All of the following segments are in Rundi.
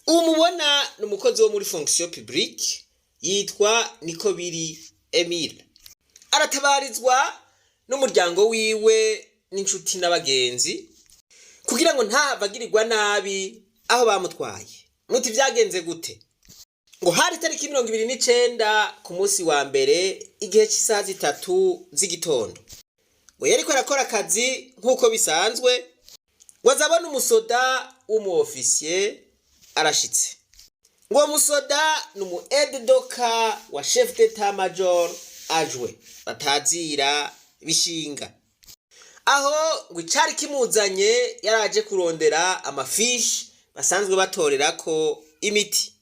Uwo mubona ni umukozi wo muri fonction publique, yitwa Nikobiri Emile. Aratabarizwa n'umuryango wiwe n'inshuti n'abagenzi kugira ngo ntahava nabi aho bamutwaye. Muti vyagenze gute? Ngo hari itariki 29 ku munsi wa mbere, igihe cy'isaha 3 z'igitondo. Ngo yariko arakora akazi nk'uko bisanzwe, ngo azabona umusoda w'umu officier arashitse. Ngo uwo musoda ni umu aide-de-camp wa chef d'état major adjoint batazira Bishinga. Aho ngo icari kimuzanye, yaraje kurondera ama fiches basanzwe batorerako imiti.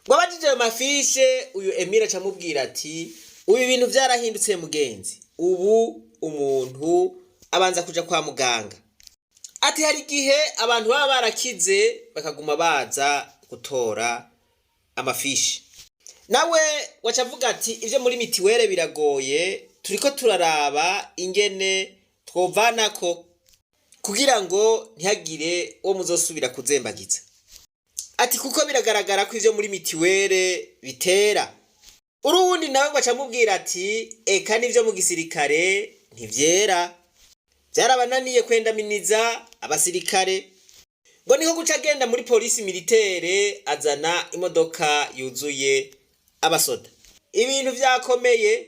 Ngo abajije ayo ma fiches, uyu Emile acamubwira ati: "Ubu ibintu vyarahindutse mugenzi, ubu umuntu abanza kuja kwa muganga." Ati: "Hari igihe abantu baba barakize bakaguma baza gutora ama fiches." Nawe waca avuga ati: "Ivyo muri mutuelle biragoye, turiko turaraba ingene twovanako kugira ngo ntihagire uwo muzosubira kuzembagiza." Ati: "Kuko biragaragara ko ivyo muri mutuelle bitera." Uruwundi nawe ngo acamubwira ati: "Eka n'ivyo mu gisirikare ntivyera, vyarabananiye kwendaminiza abasirikare." Ngo niho guca agenda muri police militaire, azana imodoka yuzuye abasoda. Ibintu vyakomeye.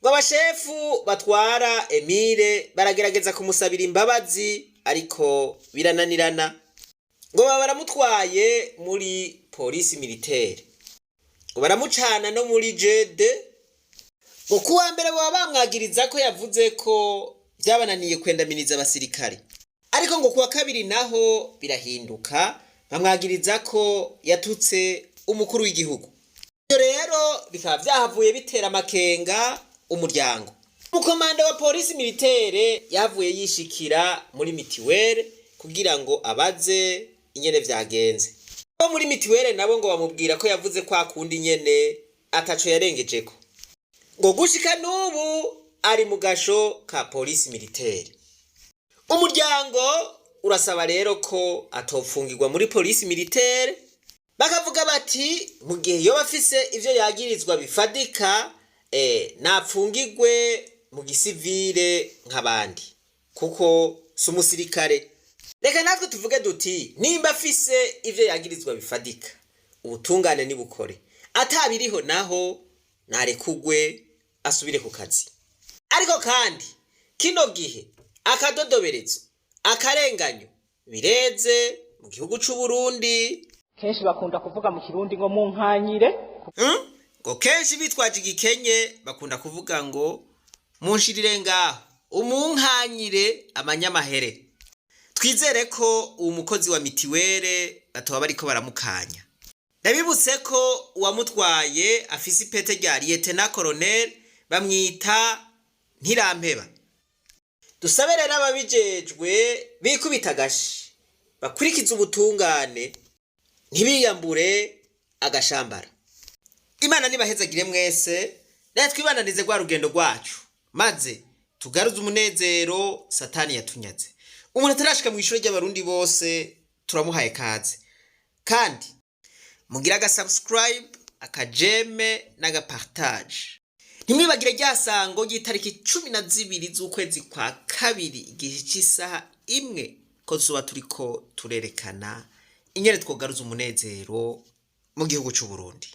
Ngo abashefu batwara Emile baragerageza kumusabira imbabazi, ariko birananirana. Ngo baba baramutwaye muri police militaire, ngo baramucana no muri G2. Ngo kuwa mbere baba bamwagiriza ko yavuze ko vyabananiye kwendaminiza abasirikare, ariko ngo kuwa kabiri naho birahinduka, bamwagiriza ko yatutse umukuru w'igihugu. Ibyo rero bikaba vyahavuye bitera amakenga umuryango. Umukomanda wa police militaire yahavuye yishikira muri mutuelle kugira ngo abaze ingene vyagenze. Bo muri mutuelle nabo ngo bamubwira ko yavuze kwa kundi nyene, ataco yarengejeko. Ngo gushika n'ubu ari mu gasho ka police militaire. Umuryango urasaba rero ko atopfungirwa muri police militaire, bakavuga bati mu gihe yoba afise ivyo yagirizwa bifadika, napfungirwe mu gisivile nk'abandi, kuko si umusirikare. Reka natwe tuvuge duti nimba afise ivyo yagirizwa bifadika, ubutungane nibukore; atabiriho naho narekugwe asubire ku kazi. Ariko kandi kino gihe akadodoberezo, akarenganyo bireze mu gihugu c'u Burundi. Kenshi bakunda kuvuga mu Kirundi ngo munkanyire. Ngo kenshi bitwaje igikenye bakunda kuvuga ngo munshirire ngaho, umunkanyire amanyamahere. Twizere ko uwo mukozi wa mutuelle batoba bariko baramukanya. Ndabibutse ko uwamutwaye afise ipete rya lieutenant colonel, bamwita Ntirampeba. Dusabe rero ababijejwe bikubita agashi, bakurikize ubutungane, ntibiyambure agashambara. Imana nibahezagire mwese. Reka twibananize rwa rugendo rwacu, maze tugaruze umunezero Satani yatunyaze. Umuntu atarashika mu ishuri ry'Abarundi bose turamuhaye kaze, kandi mugire aga subscribe, aka j'aime n'aga partage. Ntimwibagire rya sango ry'itariki 12 z'ukwezi kwa kabiri, igihe cy'isaha 1, ko tuzoba turiko turerekana ingene twogaruza umunezero mu gihugu c'u Burundi.